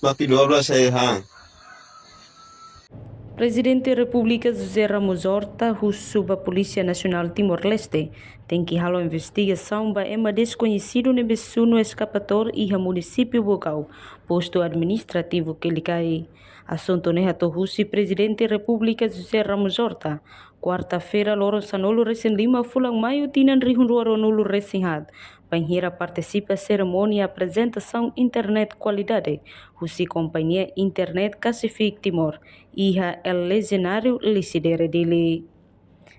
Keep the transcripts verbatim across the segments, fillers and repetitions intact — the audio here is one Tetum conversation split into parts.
Maki dua belas saya han. Prezidente Repúblika José Ramos Horta husu ba Polísia Nasionál Timor-Leste tenke halo investigasaun ba ema deskoñesidu ne'ebé sunu eskapatór iha munisípiu Baucau, postu administrativu Quelicai. Asuntu ne'e hato'o husi Prezidente Repúblika José Ramos Horta, kuarta-feira, loron sanulu-resin-lima fulan Maiu tinan rihun rua ruanulu-resin-haat, bainhira partisipa serimónia aprezentasaun internet kualidade husi kompañia internet Cassific Timor, iha El Legendário Lecidere, Dili.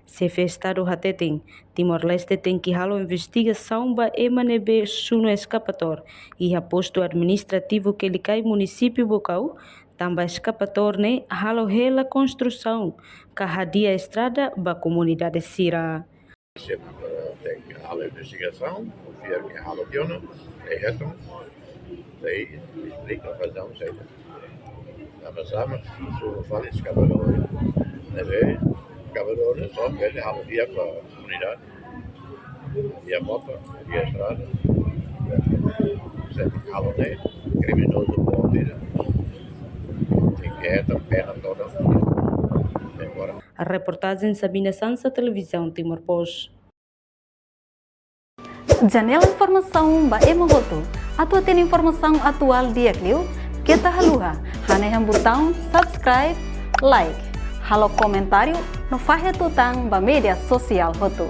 Xefe Estadu hateten, Timor-Leste tenke halo investigasaun ba ema ne'ebé sunu eskapatór iha postu administrativu Quelicai, munisípiu Baucau, tanba eskapatór ne'e halo hela konstrusaun ka hadi'a estrada ba komunidade sira. Sempre, eh, tenke halo investigasaun, fiar ke halo tiha ona, e hetan, daí esplika razaun saida. Sama-sama, sunu fali eskavadór. Ne'ebé eskavadór ne'e só bele halo di'ak ba komunidade. Di'ak mota, di'ak estrada. Se halo ne'e kriminozu boot ida. Tenke hetan pena todan. Agora. Reportajen Sabina Sansa, Televizaun Timor Post. Janela informasaun ba ema hotu. Atu hatene informasaun atuál di'ak liu, keta haluha hanehan butaun subscribe, like, halo komentáriu no fahe tutan ba média sosiál hotu.